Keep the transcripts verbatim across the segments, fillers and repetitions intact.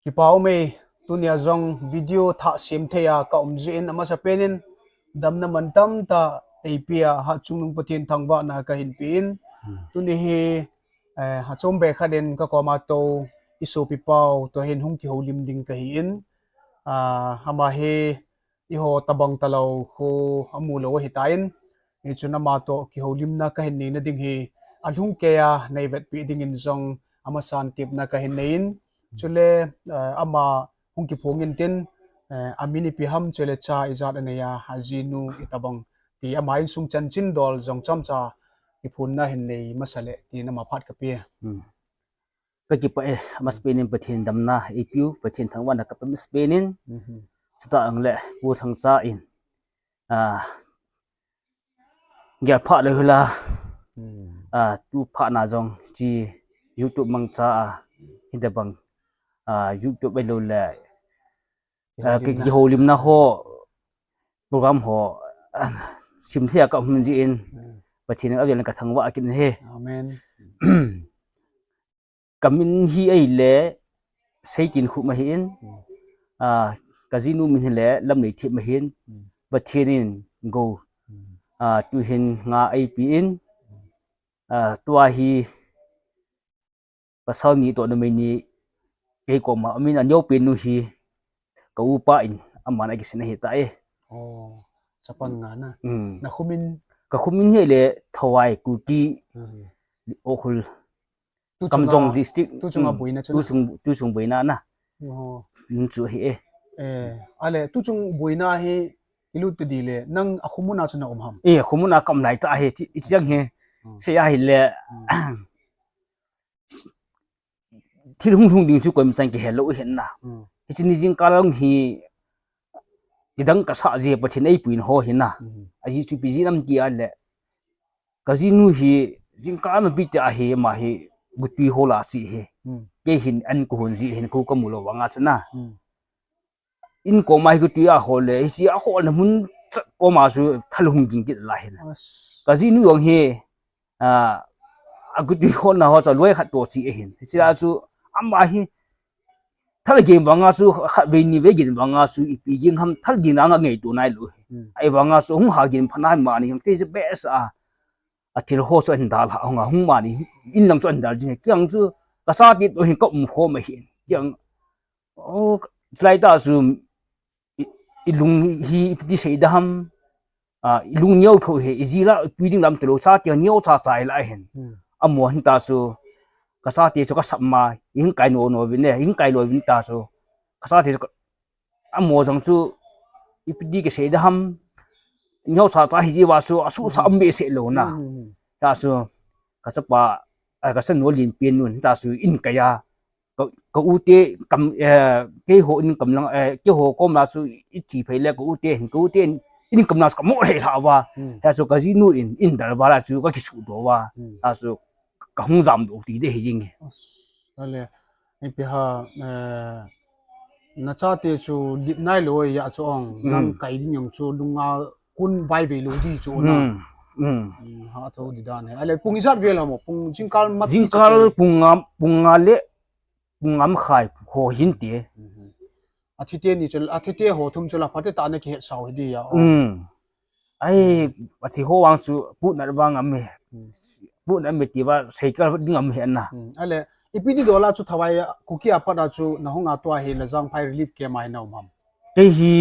Kipa um e, tunia jong video thah sem thei a ka um jeh in, amasa pen in damna mantam tah eipeh a, Hatchungnung Pathen thangvahna kahin pe in. Hmm. Tuni hi, eh, achom be khat in ka koma tou, i sopi pau, toh hin hung kihoulim ding kahi in. Ah, ama hi eiho tabang talou khu amu lou ahitan. Hichun ama toh kihoulimna kahin neina ding hi, alhung keiya nei vetpeh ding in jong amasan tepna kahin nei in. Chule, eh, ama hung kiphong intin, eh, amin ipi ham chule cha ijat anei a, ajinu itabang ti ama insung chanchin dol jong chomcha kiphonna hin nei masa le tin ama phat ka pe. Hmm. Ka kipah e, amasa pen in Pathen damna eipeh u, Pathen thangvahna ka pe masa pen in. Mhm. Chutah jongle Pu Thangcha in, ah, gel phat lou hila, Hmm. ah, tu phat na jong hiche YouTube mangcha a, hitabang, ah, YouTube ahilouleh, ah, ki, kihoulimna ho, program ho, ah, sem thei a ka um jeh in, Hmm. Pathen in avel in ka thangvah kit in ahi. Amen. Ka min hi ahile Seikinkhup ahi in, Hmm. ah, ka jinu min hile Lamneithem ahi in, Hmm. Pathen in gou, Hmm. ah, tuhin nga eipeh in, ah, tua hi pasal ni toh numei ni kei koma, amin aneopen nu hi ka upa in, aman akisin ahitai. Oh, chapang nga na. Hmm. Na kho min? Ka kho min hile Thawai Kuki, Hmm. Ukhrul, Tuchung Kamjong a, district. Tuchung a, Hmm. boina chu na. Tuchung, tuchung boina na. Oh. Min chu ahi e. Eh, ale, tuchung boina hi ilut tadi le, nang akho mun a chu na um ham? Eh, akho mun a ka um lai tah ahi, ti, iti jang hi. Hmm. Sei ahile, Hmm. thil hung lhung ding chu koima chan kihe lou ahi na. Hmm. Hiche ni jingkah lang hi, kidang kasah jeh Pathen eipuina ho ahi na. Hmm. Ajeh chu ipi jeh ham ti ahile, ka jinu hi jingkah ma pi tia hi, ama hi gutwi ho la si hi. Hmm. Kei hin an kahon jeh hin kho kamu lou vanga chu na. Hmm. In koma hi gutwi ahol le, hiche aholna mun cha koma chu thal hung ging kit lai hin. As. Ka jinu jong hi, ah, agutwi holna ho chu loi khat toh si ahin. Hiche a chu ama hi thal ging vanga chu khatvei nivei ging vanga chu ipi ging ham, thal ging anga ngaito nailou. Hmm. Ahivanga chu hung ha ging pha nai mani ham, kei chu best a, athil ho chu ahin dal ha, hung a hung mani, in lang chu ahin dal jing. Kei jong chu ka chate toh hin ka um khom ahin. Kei jong, oh, chulai tah chu i, ilung hi ipi ti sei ding ham, ah, ilung neo pho hi, iji la, ipi ding lam tilou, chate neo cha cha lai hin. Hmm. Amaho hin tah chu, ka chate chu ka sap ma, ihin kai nom nom uvin e, ihin kai lou uvin tah chu, ka chate chu ka, amaho jong chu, ipi ti kisei ding ham, neo cha cha hi jeh uva chu, asuhsah um behseh lou na. Hmm, hmm, hmm. Tah chu, ka chapa, ah, ka chanu Lenpen nun, tah chu, in kai a, ka, ka u te kam, eh, keiho in kam lang, eh, keiho kom la chu i thi phei le ka u te hin, ka u te in, in kam la chu ka mo thei lha uva. Hmm. Hia chu ka jinu in, in dal uva la chu ka kisuh doh uva. Hmm. Hia chu ka hung jam doh ti ding ahi jing e. As, ale, ipi ham, eh, na chate chu lit nailou ahi a chu ong, Hmm. nang kai ding jong chu lunga kun vai ve lou di chu na. Hmm. Hmm. Hmm, ha tho di dan e. Ale, pung ijat vel ham o, pung jingkah ma ti Jingkah chate. Pung nga, pung nga le pung nga makhai ho hin ti. Mhm. Athi te ni chu, athi te ho thum chu la phat tah a na kihet sau hi di a. Hmm. Ai, athi ho vang chu, pu nat vang am e. Hmm. Pu nat am e ti uva, sei kal ding am e na. Hmm. Ale, ipi ti dola chu Thawai Kuki a pat a chu, na hung a tua hi Lajangphai relief camp a hi na um ham? Kei hi,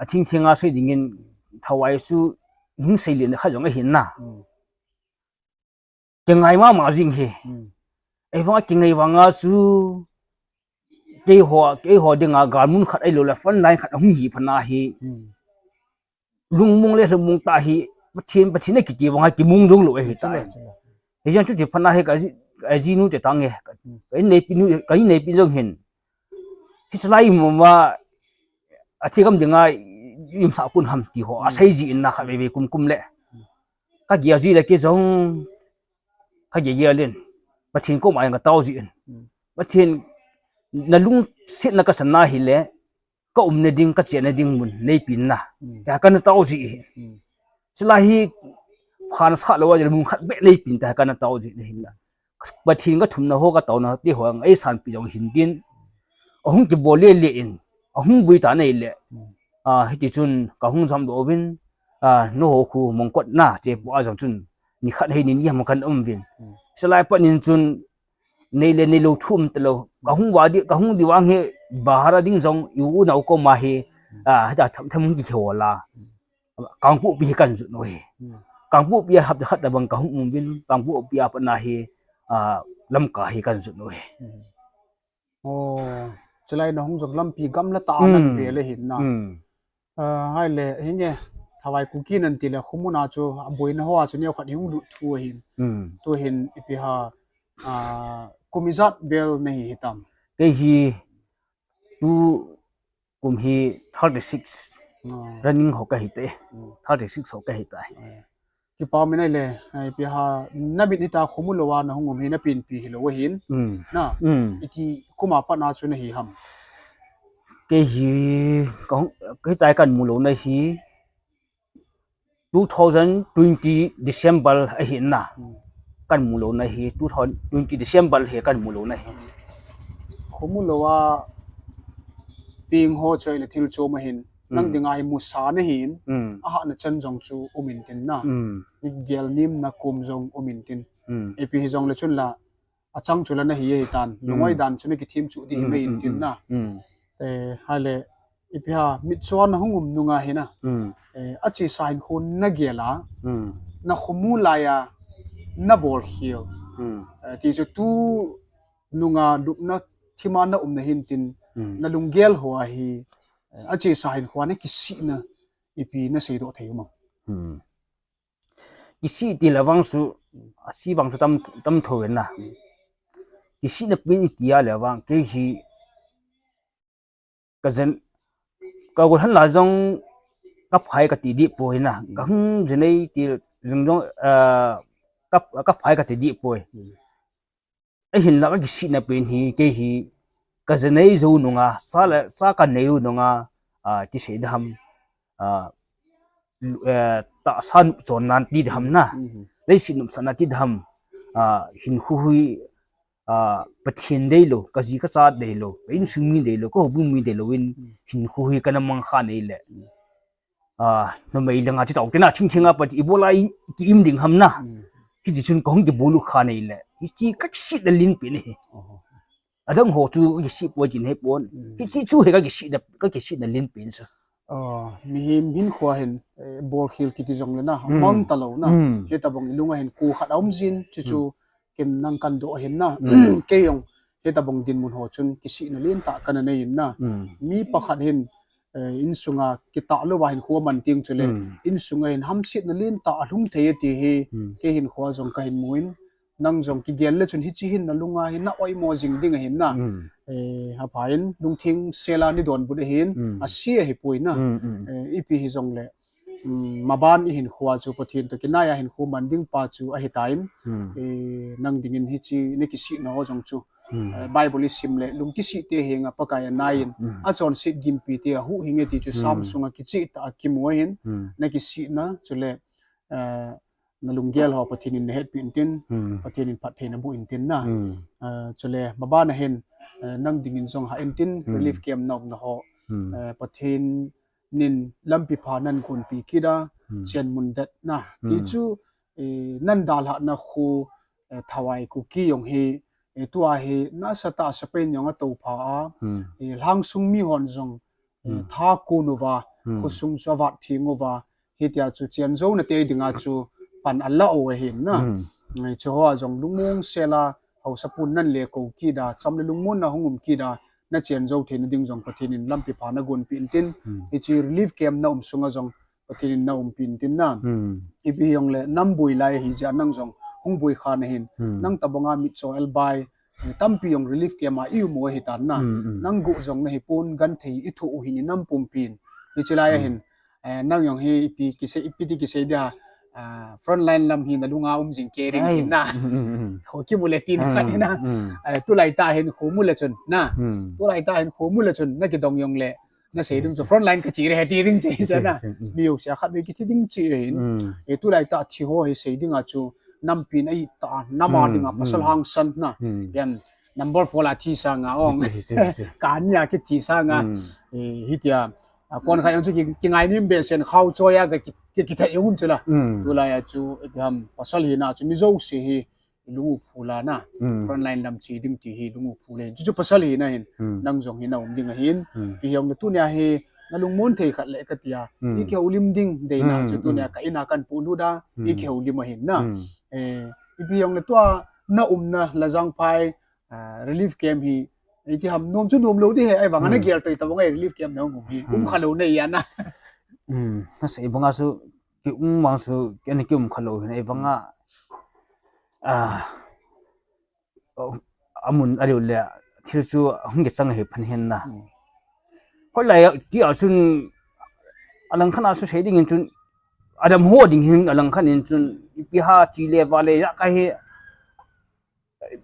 athing theng a sei ding in, Thawai chu, hung sei le na kha jong ahi na. Hmm. Kingai mama jing hi. Hmm. Ahivang a kingai vanga chu keiho, keiho dinga galmun khat ahilouleh front line khat ahung hi phat na hi. Hmm. Lungmong le lungmong tah hi Pathen, Pathen akiti vanga kimong jong lou ahi ta. Chula, chula. Hijeh chun chuti phat na hi ka ji, ka jinu te tang e. Hmm. Ka inneipi nu, ka inneipi jong hin. Hiche lai mama, athi gam dinga, imsa pun ham ti ho, Hmm. asei ji in na khatvei vei kum kum le. Hmm. Ka gel ji le kei jong, ka gel gel in. Pathen koma ka tao ji in. Hmm. Pathen, na lungsetna ka san na hile, ka umna ding, ka chenna ding mun, neipen na. Hmm. Tia kana tao ji in. Hmm. Chulai hi, phat sah lou a, mun khat beh neipen tia kana tao ji in ahi na. Pathen ka thumna ho ka taona te ho, eisanpi jong hin tin. ahung kibol le le in, ahung bui ta nei le. Hmm. Ah, hiti chun kahung jam doh uvin, ah, nangho khu Mongkot na che pu a jong chun, ni khat hei ni ni ham kan um uvin. Hmm. Chulai pat in chun, nei le nei lou thum talou. Kahung va di, kahung di vang hi, bahar a ding jong, i u nau koma hi, hmm, ah, hita tham tham ki hol a. Hmm. Kangpokpi hi kan jot u ahi. Hmm. Kangpokpi a hapta khat tabang kahung um uvin, Kangpokpi a pat na hi, ah, Lamka hi kan jot u ahi. Hmm. Oh, chulai nahung jong lampi gamla tah a nan, hmm, ve le hin na. Hmm. Ah, hai le, hinge, Thawai Kuki nan ti le, khomun a chu, aboina ho a chu neo khat hung lut thu ahin. Hmm. Tu hin, ipi ham, ah, kum ijat vel nahi hitam? Kei hi, tu kum hi thirty six, oh, running ho kahi tai. Hmm. Thirty six ho kahi tai. Eh. Kipa um e nai le, eh, ipi ham, na mit hita khomu lou a nahung um hi na pinpi hilou ahin. Hmm. Na, hmm, iti kum a pat na chu nahi ham? Kei hi, kahung, kahi tai kan mu lou na hi, two thousand twenty December ahi na. Hmm. Kan mu lou na hi, two thousand twenty December hi kan mu lou na hi. Khomu lou a peng ho chu ahile thil chom ahin, nang, hmm, ding a hi musa nahin, hmm, ahahna chan jong chu um intin na. Hmm. Ni gel nim na kum jong um intin. Hmm. Ipi hijong le chun la, achang chu la nahi ahitan. Hmm. Lungoi dan chu na kithem chu di, hmm, mai intin, hmm, na. Hmm. Eh, hai le, ipi ham, mitcho a nahung um nung a hi na. Hmm. Eh, achesa hinkho na gel a, hmm, na khomu lai a, na bolkhel. Hmm. Eh, ti chu tu nung a lupna thim a na um na hin tin, hmm, na lunggel ho a hi, eh, achesa hinkho a na kisihna, ipi na seidoh thei um am? Hmm. Kisih ti le vang chu, asi vang chu tam, tam tho in na. Kisihna pen iti a le vang, kei hi, ka jen, ka gol han la jong, ka phai kati dih poi na. Ka hung jen ei ti jong jong, ah, ka, ka phai kati dih poi. Ahinla ka kisihna pen hi, kei hi, ka jen ei jou nung a, cha le, cha ka nei jou nung a, ah, ti sei ding ham, ah, lu-, eh, tahsa nopchonna ti ding ham na. Mhm. Leiset nopsahna ti ding ham, ah, hinkho hi, ah, Pathen deilou, ka ji ka cha deilou, ka insung mi deilou, ka houbung mi deilou in, mm, hinkho hi kana mang kha nei le. Mm. Ah, numei langa chi tau te na, thing thing a pat i bol a i, ki im ding ham na. Mm. Hiti chun ka hung kibol u kha nei le. Hichi ka kisihna len pen hi. Oho. Adang ho chu ka kisih poi tin he pon. Mm. Hichi chu hi ka kisihna, ka kisihna len pen sa. Ah, mihem hinkho a hin, eh, bolkhel kiti jong le na, mm, mang talou na. Mm. Hitabang i lung a hin ko khat a um jin, chu chu, mm, ken nang kan doh ahin na. Mm. Kei jong, hitabang dinmun ho chun kisihna len tah kana nei in na. Mm. Mi pakhat hin, eh, insunga kitah louva hinkho aman teng chule, mm, insunga hin hamsetna len tah alhung thei e ti hi, mm, kei hinkho a jong kahin mu in, nang jong kigel le chun hichi hin na lunga hin na oimo jing ding ahin na. Mm. Eh, hapha in, lungtheng sela nei donbut ahin, mm, ase ahipoi na. Mm, mm. Eh, ipi hijong le, mm, maban i hinkho a chu Pathen toh kinai a hinkho man ding pa chu ahitan. Hmm. Eh, nang dingin hichi na kisihna ho jong chu. Hmm. Eh, Bible i sim le lung kisih te henga Pakai anai in. Hmm. Achonset gimpi te ahuhhing e ti chu, hmm, Psalm sunga kicheh tah a kimu ahin. Hmm. Na kisihna chule, eh, na lunggel ho Pathen in na hetpi intin. Hmm. Pathen in phatthei na boh intin na. Hmm. Eh, chule maban a hin, eh, nang dingin jong ha intin, hmm, relief camp na umna ho. Hmm. Eh, Pathen in lampi pha nan gonpi kit a, hmm, chenmun det na. Ti, hmm, chu, eh, nan dalhahna khu, eh, Thawai Kuki jong hi, eh, tua hi nasatah a Spain jong atoupha a, hmm, eh, lhangsung mihon jong, eh, hmm, tha kon uva, hmm, khosung chu avat theng uva, hitia chu chenjouna te dinga chu pan ala u ahin na. Hmm. Eh, chuho a jong lungmong sela, haosapu nan le kou kit a, cham le lungmon na hung um kit a, na chenjou theina ding jong Pathen in lampi pha na gonpi intin, hmm, hichi relief camp na um sunga jong Pathen in na umpi intin na. Hmm. Ipi jong le nam boi lai ahi jeh a nang jong hung boi kha na hin. Hmm. Nang tabanga mitcho elbai, eh, tampi jong relief camp a i um u ahitan na. Hmm, hmm. Nang gu jong na hipon, genthei i thoh u hin i nam pumpin. Hichi lai a, hmm, hin, eh, nang jong hi ipi kisei, ipi ti kisei dia, ah, front line lam hi na lunga um jing kei ding, ai, hin na. Hmm, hmm, hmm. Kho kimu le tin, hmm, khat hin na. Hmm. Eh, tulai tah hin khomu le chun na. Hmm. Tulai tah hin khomu le chun na kidong jong le. Na sei ding chu front line ka chi re he ti ding che, che, na. Che, che, mm. Mi u sia khat ve kithi ding che hin. Mm. E tulai tah thi ho hi sei dinga chu nampi na i ta, nama, mm, dinga pasal, mm, hangsan na. Mm. Yan, number four la thi sanga ong. Hiche, hiche, hiche. Kani a kithi sanga. Hmm. Eh, hitia. A, kon khat jong chu ki, kingai nim behseh in khao choi a ka ki, ki, kithe jong um chu la. Hmm. Tulai a chu, ipi ham, pasal hina chu mi jouse hi, lung u phu la na. Hmm. Frontline lam che ding ti hi, lung u phu le. Chu chu pasal hina hin. Hmm. Nang jong hi na um ding ahin. Hmm. Ipi hijongle tunia hi, na lungmon thei khat le ka tia. Hmm. I kihoulim ding deina chu tunia ka in a kan polut a, i kihoulim ahin na. Hmm. Eh, ipi hijongle tua na umna Lajangphai, ah, relief camp hi, iti ham nom chu nom lou di he, ahivanga na gel pei tabang e relief camp na um hi. Um kha lou na i ana. Hmm. Na sei banga chu, ki um vang chu, ki ana ki um kha lou hi na, ahivanga, ah, amun a leu le, thil chu hung kichang hi phan hin na. Hmm. Hoilai ti a chun, alang khat a chu sei ding in chun, adam ho ding hin alang khat in chun, ipi ha chi le va le ya ka hi,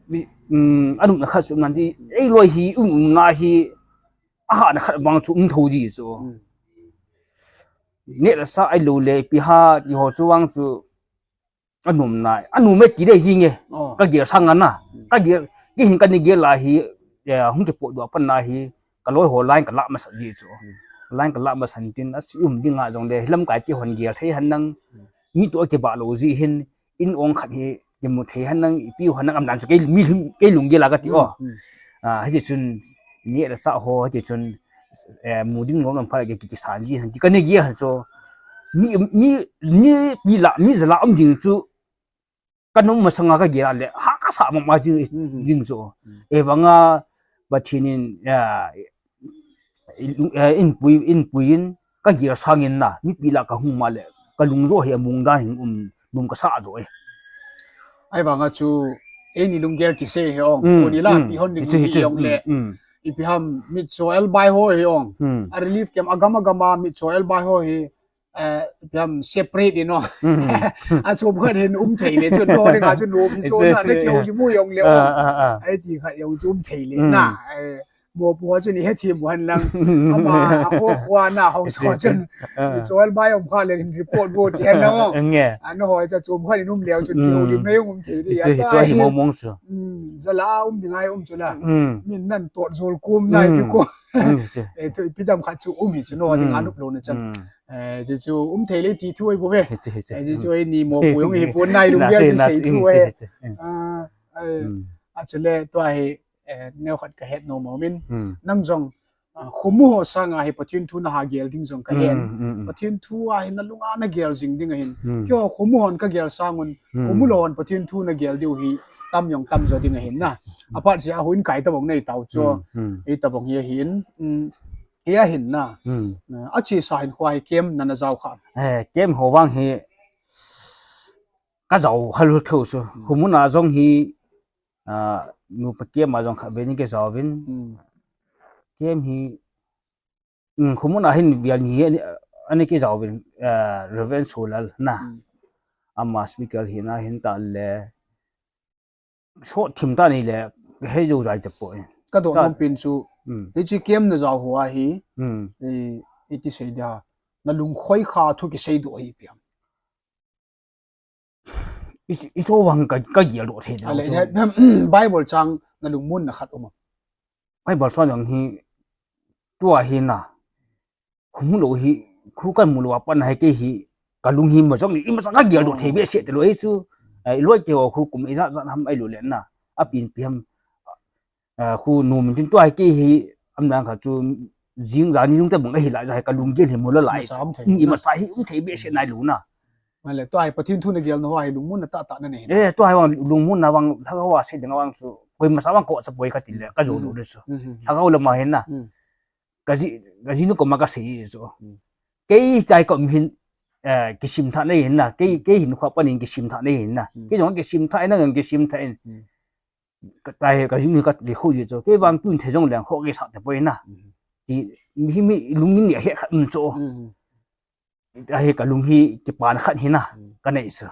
mi, um, anopna khat chu man ti, ei loi hi, um, umna hi, ahahna khat vang chu um tho ji chu. Hmm. Neh le sah ahilou le, ipi ha, ti ho chu vang chu, anomna, anom e ti dei jing e. Oh. Ka gel sanga na. Hmm. Ka gel, kei hin ka ni gel a hi, eh, hung kipotdoh a pat na hi, ka loi ho line ka lah masat ji chu. Hmm. Line ka lah masat tin, a si um ding a jong le, hi lamkai te hon gel thei hen lang, hmm, mi toh a kibah lou ji hin, in ong khat hi, kimu thei hen lang, ipi u hen lang, am dan chu kei, mi lhum, kei lunggel a ka ti o. Hmm, hmm. Ah, hiti chun, neh le sah ho, hiti chun, eh, mu ding lom lam pha le ki, ki, kisan ji hen, ti ka ni gel hen chu. Mi, mi, mi, mi la, mi jala um ding chu, ka nom masanga ka gel a le, ha ka sa mama jing, hmm, jing chu. Hmm. Ahivanga, Pathen in, ya, in, eh, in pui, in pui in, ka gel sangin na, mipi lah a ka hung ma le, ka lung jo hi among dan hin um, nom ka sa jo e. Ahivanga chu, eini lunggel kisei hi ong, hmm, koni la, hmm, ipi hon ding hichu, hi hichu, jong le, hmm, hmm, ipi ham mitcho elbai ho hi ong. Hmm. A relief camp agam agam a mitcho elbai ho hi, eh, ipi ham separate in ong. Hmm. A chom khat hin um thei le, chu no ding a chu no pi chu hichu, na, hichu, na keu, eh, ki mu jong le ong. Ah, ah, ah. Ai ti khat jong chu um thei le, hmm, na, eh, mopo chu ni he thi mu hen lang. Ama, a kho khua na, hou so chun. Ah. Ni chol bai um kha le report bo ti hen lang o. Nge. Ano hoi cha chom kha ni um leo chun, hmm, ki houlim na jong um thei di. Hichu, hichu hi mong mong chu. Hmm, jala um ding a um chu la. Hmm. Min nan tot jol kum na, hmm, ipi ko. Hmm, hichu. Eh, tu ipi dam khat chu um hi chu no, hmm, ding a nop lou na chan. Hmm. Eh, chu chu um thei le ti thu ahi bou ve. Hichu, hichu. Eh, chu chu eini mopo jong hi pon nai lung na, gel na, chu sei thu, hmm, e. Hichu, hichu. Hmm. Ah, eh, hmm, a chu le tua hi eh, neo khat ka het nom umin. Hmm. Nang jong, ah, khomu ho sanga hi Pathen thu na ha gel ding jong ka het. Hmm, hmm, hmm. Pathen thu a hi na lunga na gel jing ding ahin. Hmm. Keiho khomu hon ka gel sangun, hmm, khomu lou hon Pathen thu na gel diu hi tam jong tam jo ding ahin na. Hmm. Aphat sia houin kai tabang nei tau chu. Hmm, hmm. Ei tabang hi ahin. Hmm. Hi ahin na. Hmm. Ah, a chesa hin kho hi camp na na jao kha. Eh, camp ho vang hi ka jao hal hal thou chu. Hmm. Khomu na jong hi ah, nupa camp a jong kha ve ni ke jaovin. Hmm. Camp hi, um, khomu na hin vial ni ani, ani ke jaovin, ah, Reverend Solal na. Hmm. Ama speaker hi na hin ta le. So thim ta ni le, he jo jai te po. Ka do nom pin chu, hmm, hichi camp na jao ho a hi, hmm, eh, iti sei dia, na lungkhoi kha thu kisei doh hi piam. I, i chu vang ka, ka gel doh thei. Ale, Bible chang na lungmon na khat um am? Bible chang jong hi, tua hi na. Khomu lou hi, khu kan mu lou a pat na hi kei hi, ka lung hi ma jong ni, ima chang ka gel doh thei behseh te lou hi chu. Ai, loi te ho khu kum ijat jat ham ai lou le na. Apin pi ham. Ah, khu nom in tin tua hi kei hi, am dan kha chu, jing ja ni lung te bang ahi lai ja hi ka lunggel hi mu la lai. Ima cha um thei. Ima cha hi um thei behseh nai lou na. Male, tua hi Pathen thu na gel na ho hi lungmon na tah tah na nei. Eh, tua hi vang lungmon na vang, lhagao a sei ding vang chu, koima sa vang ko sa poi ka ti le, ka jo lou le chu. Hmm, hmm, hmm. Lhagao lama hin na. Hmm. Ka ji, ka ji nu koma ka sei chu. Hmm. Kei chai kom hin, eh, kisim tha nei hin na. Kei, kei hin kho pa nin kisim tha nei hin na. Hmm. Kei jong kisim tha in na, kisim tha in. Hmm. Ka tai ka jing ka le kho ji chu. Kei vang tun the jong leng kho ke sa te poi na. Hmm. Ti mi, mi lungin ni he khat um chu. Hmm. Ahi ka lung hi kipana khat hi na, hmm, ka nei chu.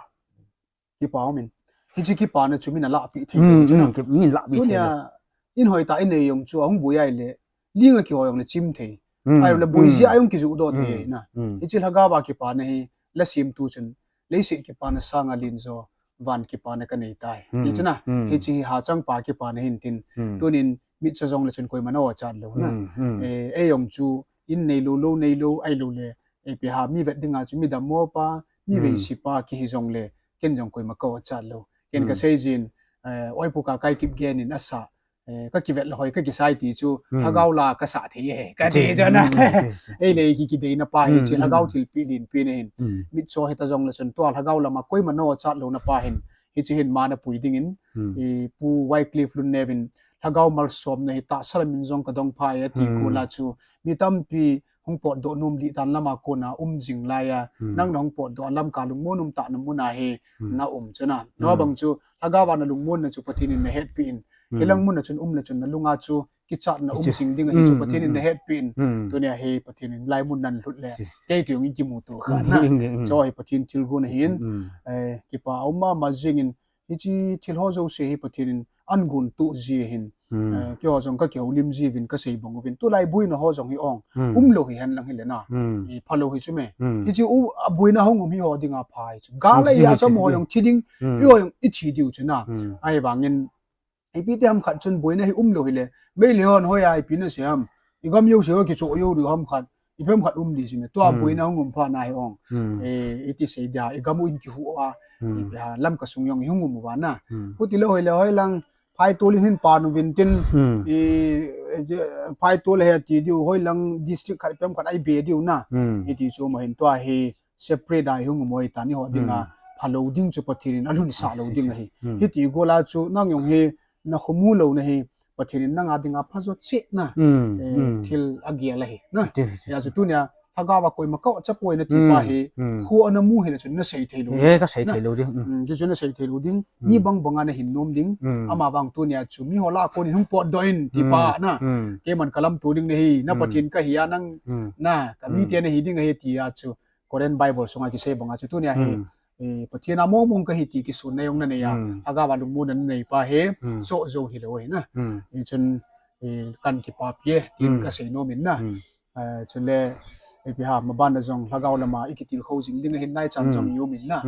Kipa umin. Hichi kipana chu min a lahpeh thei, hmm, chu na. Hmm, ki, min lahpeh thei. Tunia, in hoi ta in nei jong chu, ahung boi ai le, ling a kihoi jong le chim thei. Hmm. Ai le boi, hmm, jia jong kiju doh thei, hmm, na. Hmm. Hichi lhagao a kipana hi, la sim tu chun, leiset kipana sanga len jo, van kipana kanei tai. Ti chun a, hiche hi hachang pa kipana hin tin, tunin mitcho jong le chun koima na o chat lou na. Eh, ei jong chu in neilou, lou neilou, ahilou le, eh, ipi ham, mi vet dinga chu midam mo pa, mi veisi pa kihi jong le, ken jong koima ka o chat lou. Ken kasei jin, eh, Oipu Kakai Kipgen in asa, eh, ka kivet le hoi ka kisai ti chu, lhagao la kasa thei e, kati chu na. Ei le ki, kideina pa hi chu, lhagao thilpeh lenpen ahin. Mitcho hita jong le chun tua lhagao lama koima na o chat louna pa hin, hiche hin man a pui dingin, i Pu Wycliffe Lunneuvin, lhagao malsomna hi tahsa lamin jong kadong phai e, ati kula chu, mi tampi hung potdoh nom lih dan lama kona um jing laiya, nang na hung potdoh a Lamka lungmon um tah na muna hi na um chu na. Nabang chu, lhagao a na lungmonna chu Pathen in na hetpeh in, hilang muna chun um le chun na lunga chu kichatna um jing ding ahi chu Pathen in na hetpeh in, tunia hi Pathen in laimun nan lhut le, kei ti jong in kimuto kha na. Chu hi Pathen thilgon ahin, eh, kipa um mama jingin, hiche thil ho jouse hi Pathen in ahin gontoh ji ahin. Eh, keiho jong ka kihoulim jiuvin kasei bang uvin. Tulai boina ho jong hi ong. Umlou hihen lang hile na. Eh, phalou hi chu me. Hiche u, a boina hung um hi ho dinga pha hi chu. Gal a i a chom ho jong thi ding, i ho jong i thi diu chu na. Ahivangin, ipi ti ham khat chun boina hi umlou hile. Meitei hon hoiya ipi na sei ham. I gam jouse ho kichoh jou diu ham khat. Ipi ham khat um di chu me. Tua boina hung um phat na hi ong. Eh, iti sei dia. I gam u in kihu a. Ipi ham Lamka sung jong i hung um uva na. Huti lou hile hoilang phaitol in hin pan uvin tin, i, eh, phaitol he ti diu, hoilang district khat pem khat a i be diu na. Hiti chu ma hin tua hi separate a i hung um u ahitan, eiho dinga phalou ding chu Pathen in alhunsah lou ding ahi. Hiti gola chu nang jong hi na khomu louna hi Pathen in nanga dinga phajo cheh na, eh, thil agel ahi na. Hijeh chun tunia lhagao a koima ka o cha poi nati pa hi, kho ana mu hile chun na sei thei lou. He, ka sei thei lou ding. Mm, ti chu na sei thei lou ding. Mi bang banga na hin nom ding. Ama vang tunia chu miho lah a konin hung potdoh in ti pa na. Keiman ka lamto ding nahi, na Pathen kahi a nang, na ka mite nahi ding ahi ti a chu. Korean Bible sunga kisei banga chu tunia hi, eh, Pathen a mong mong kahi ti kisunna jong na nei a. Lhagao a lungmonna na nei pa hi, soh jou hilou ahi na. Hichun, eh, kan kipapi e, tin kasei nom in na. Eh, chule, eh, ipi ham, maban a jong lhagao lama i kitilkhou jing ding ahin, naichan jong i um in na.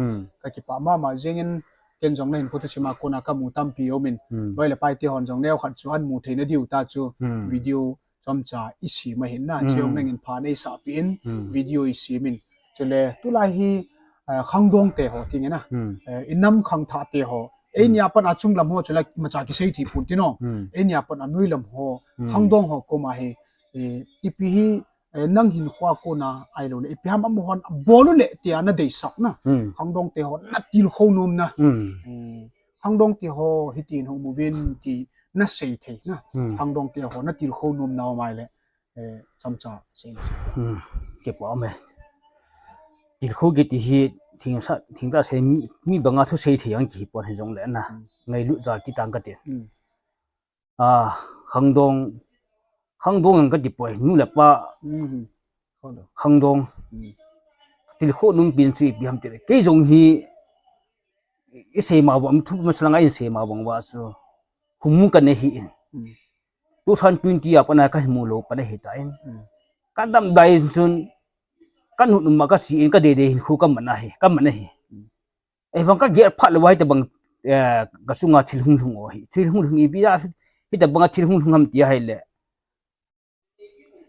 Ka kipah mama jingin, ken jong na hinkho thusim a kona ka mu tampi um in. Loi le paite hon jong neo khat chu ahin mu theina diu ta chu, video chomcha i sem ahin na. Chu jong nangin pha nei sahpeh in, video i sem in. Chule, tulai hi, eh, khangdong te ho ti nge na. Eh, i nam khangthah te ho. Eini a pat a chunglam ho chu la imacha kisei thei pon tin o. Eini a pat a noilam ho, khangdong ho koma hi, eh, ipi hi, eh, nang hinkho a kona ahilou le, ipi ham amahon abol u le tia na deisah na. Khangdong te ho na tilkhou nom na. Eh, khangdong te ho hitin hung um uvin ti na sei thei na. Khangdong te ho na tilkhou nom na um ahile, eh, chomcha sei na. Kipa um e. Tilkhou kiti hi thingsa, thingta sei mi, mi banga thusei thei ang kihi pon hijongle na. Ngailut jal ti tang kati. A, khangdong, khangdong ang kati poi, nu le pa, khangdong. Tilkhou nom pen chu ipi ham tile. Kei jong hi, i sei ma bang, thu ma salanga i sei ma bang uva chu. Khomu kana hi in. Two thousand twenty a pat a ka mu lou pat ahi tan. Ka dam dai chun, ka nu nu ma ka si in ka dei dei hinkho ka man ahi, ka man ahi. Ahivang ka gel phat lou a hitabang, eh, ka chunga thil hung lhung u hi. Thil hung lhung ipi a, hitabang a thil hung lhung ham ti ahile.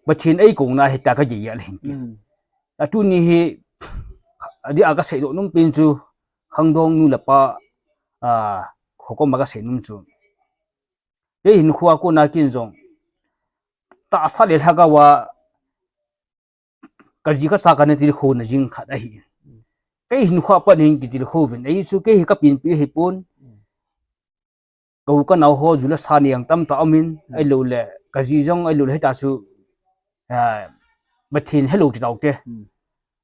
Pathen ei kouna hita ka gel hin ti. Atuni hi, adeh a ka seidoh nom pen chu, khangdong nu le pa, a, kho koma ka sei nom chu. Kei hinkho a kona kin jong, tahsa le lhagao a, ka ji ka cha kana tilkhouna jing khat ahi. Kei hinkho a pat hin kitilkhou vin, ahi chu kei hi ka pinpi ahi pon. Ka u ka nao ho ju le sa nei ang tamtah um in, ahilou le, ka ji jong ahilou le hita chu, a, Pathen helou ti tau te.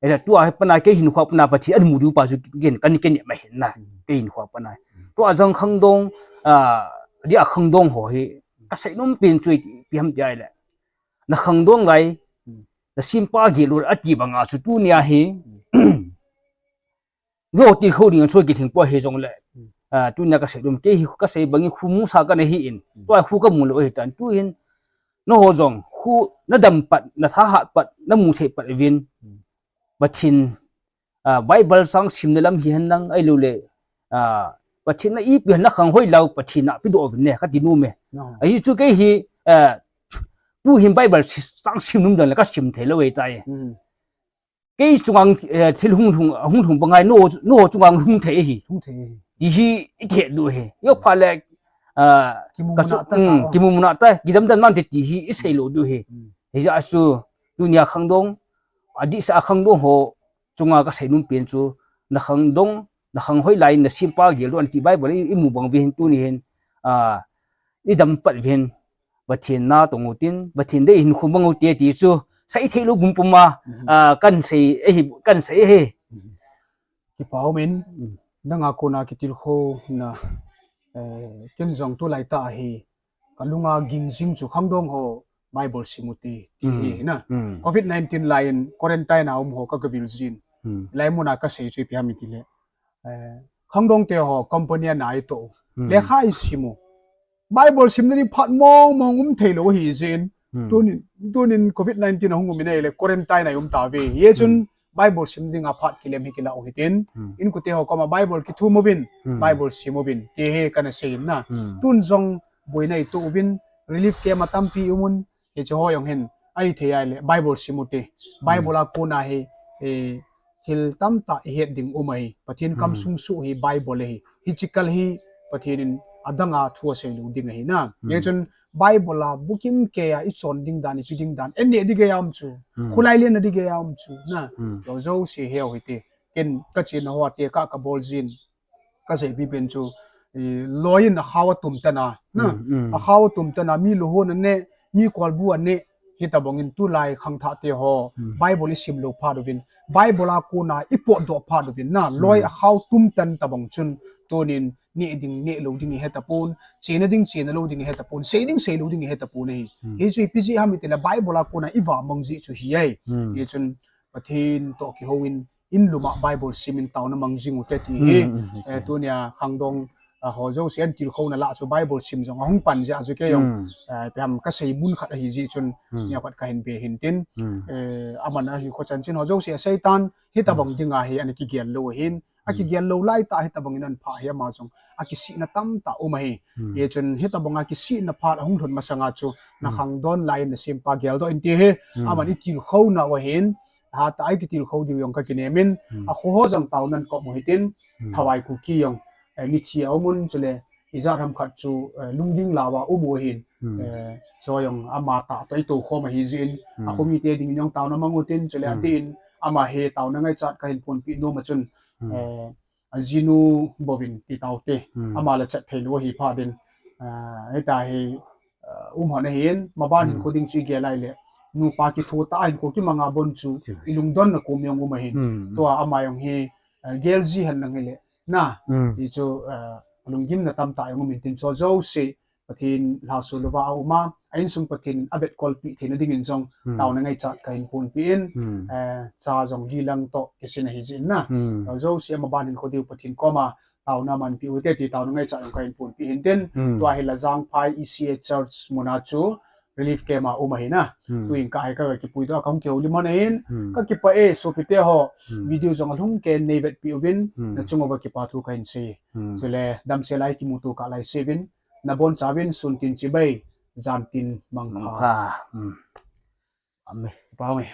Ahile tua hi pat a kei hinkho a pat a Pathen amu diu pa chu ken, kan, ken ma hin na, kei hinkho a pat a. Tua jong khangdong, a, adeh a khangdong ho hi, ka sei nom pen chu ipi ham ti ahile. Na khangdong lai, na simpa gel u ati banga chu tunia hi. Vo tilkhou ding chu kilhing poi hijongle. A, tunia ka sei nom kei hi ka sei bangin khomu sa kana hi in. Tua khu ka mu lou ahi tan tu hin. Nangho jong khu na dam pat, na thahat pat, na mu thei pat uvin. Pathen, a, Bible chang simna lam hihen lang ahilou le. Ah, Pathen na ipi na khang hoi lou, Pathen na pi do vin ne, ka ti nu me. No. Ahi chu kei hi, eh, tu hin Bible si-, sang sim num dan le ka sim thei lou e tai. Hmm. Kei chungang, eh, thil hung hung, hung hung bangai no, no chungang hung thei hi. Hung thei hi. Ti hi i ke du hi. Yo pha le, ah, Kimu ka muna chu, ta hmm, ta. Kimu muna ta, kidam dan man te ti hi i sei lou du hi. Hmm. Hi ja chu, tunia khangdong, adisa khangdong ho, chunga ka sei num pen chu, na khangdong, na khang hoi lai na sim pa gel do an ti Bible i, i mu bang vin tuni hin, ah, i dam pat vin, Pathen na tong u tin, Pathen dei hin khum bang u te ti chu, sei thei lou bum pum a, Mhm. ah, kan sei, eh, kan sei, eh. Mhm. Kipa um in, Mm. nanga kona kitilkhou na, eh, ken jong tu lai ta hi, ka lunga ging jing chu khangdong ho Bible sim u ti, ti Mm. hi na. Mm. Covid nineteen lai in quarantine a um ho ka gavil jin. Mm. Lai muna ka sei chu ipi ham i ti le. Eh, khangdong te ho company a na i to. Mm. Lekha i sim u. Bible simna ding phat mong mong um thei lou hi jin. Hmm. Tunin, tunin Covid nineteen a hung um in ahile quarantine a i um ta ve. Ye chun Hmm. Bible sim ding a phat kilem hi kila u hitin. Hmm. Inkote ho koma Bible kithum uvin, Hmm. Bible sim uvin. Ti hi kana sei in na. Hmm. Tun jong boina i to uvin, relief camp a tampi um un. Hiche ho jong hin, ahi thei ahile, Bible sim u te. Bible Hmm. a kona hi, eh, thil tamtah i het ding um ahi. Pathen kam Hmm. sung suh hi Bible ahi. Hiche kal hi Pathen in adang a thu asei lou ding ahi na. Hmm. Ye chun Bible a bukim kei a i chon ding dan, i pi ding dan. En ne di gei a um chu. Hmm. Khulai len na di gei a um chu. Na. Hmm. Lo jo si heu hiti. Ken ka chena ho a te ka ka bol jin. Ka sei pi pen chu. I loi in a khao a tum tan a. Na. Hmm, hmm. A khao a tum tan a. Mi luhu na ne. Mi kolbu a ne. Hitabang in tulai khangthah te ho. Hmm. Bible i sim lou phat uvin. Bible a kona i potdoh phat uvin. Na. Loi Hmm. a khao tum tan tabang chun. Tunin ne ding ne lou ding i he tapon, chena ding chena lou ding i he tapon, sei ding sei lou ding i he tapon ahi. Hmm. Hichu ipi jeh ham i ti le Bible a kona i va mang jeh chu hi ai. Hmm. Hi chun Pathen to kihou in, in lum a Bible sim in taona mang jing u te ti hi. Hmm, hmm, hmm. Eh, tunia khangdong, ah, ho jouse an tilkhou na lah chu Bible sim jong ahung pan jeh a chu kei jong, Hmm. eh, ipi ham ka sei mun khat ahi jeh chun, Hmm. nia khat ka hin be hin tin. Hmm. Eh, aman ahi kho chanchin ho jouse a sei tan, hitabang Hmm. ding a hi ana kigel lou ahin. A Hmm. kigel lou lai ta hitabang in an pha hi ama jong a kisihna tamtah um ahi. Hmm. Ye chun hitabang a kisihna phat ahung lhun masang a chu na Hmm. khangdon lai in na sim pa gel doh in ti hi. Hmm. Aman i tilkhou na u ahin. Hatah a i kitilkhou diu jong ka kinem in. Hmm. A kho ho jong taona in kop u hitin. Hmm. Thawai Kuki jong, eh, mithi a um un chule ijat ham khat chu, eh, lungging lau a um u ahin. Hmm. Eh, chu jong ama tah toh i tou khom ahi jeh in. Hmm. A kho mite ding in jong taona mang u tin chule Hmm. adeh in ama hi taona ngaichat ka hin phonpi nom a chun. Hmm. Eh, a jinu bouvin ti tau te. Hmm. Ama la chat thei lou ahi phat in. Ah, hita hi, ah, um hon ahin, maban Hmm. hinkho ding chu i gel lai le. Nupa kitho tah a hinkho kimang a bon chu Yes. i lungdon na kom jong um ahin. Hmm. Tua ama jong hi, ah, gel ji hen lang hile. Na, Hmm. ti chu, ah, lunggim na tamtah jong um in tin chu jouse. Pathen lhaso louva a um a, a insung Pathen in a vetkolpi theina ding in jong, Hmm. taona ngaichat ka hin phonpi in, Hmm. eh, cha jong li lang toh kisin ahi jeh in na. Hmm. Jouse ama ban hinkho diu Pathen koma, taona manpi u te ti taona ngaichat jong ka hin phonpi hin tin, Hmm. tua hi Lajangphai E C A Church muna chu relief camp a um ahi na. Hmm. Tuin ka hi ka kipui doh a ka hung kihoulim hon ahin, Hmm. ka kipah e, sopite ho, Hmm. video jong alhung kei in nei vetpi uvin, Hmm. na chung uva kipa thu ka hin sei. Hmm. Chule, damsel a i kimuto kah lai seh uvin, na boncha uvin sun tin chibai, jan tin mangpha. Mangpha. Hmm. Amen. Kipa ume.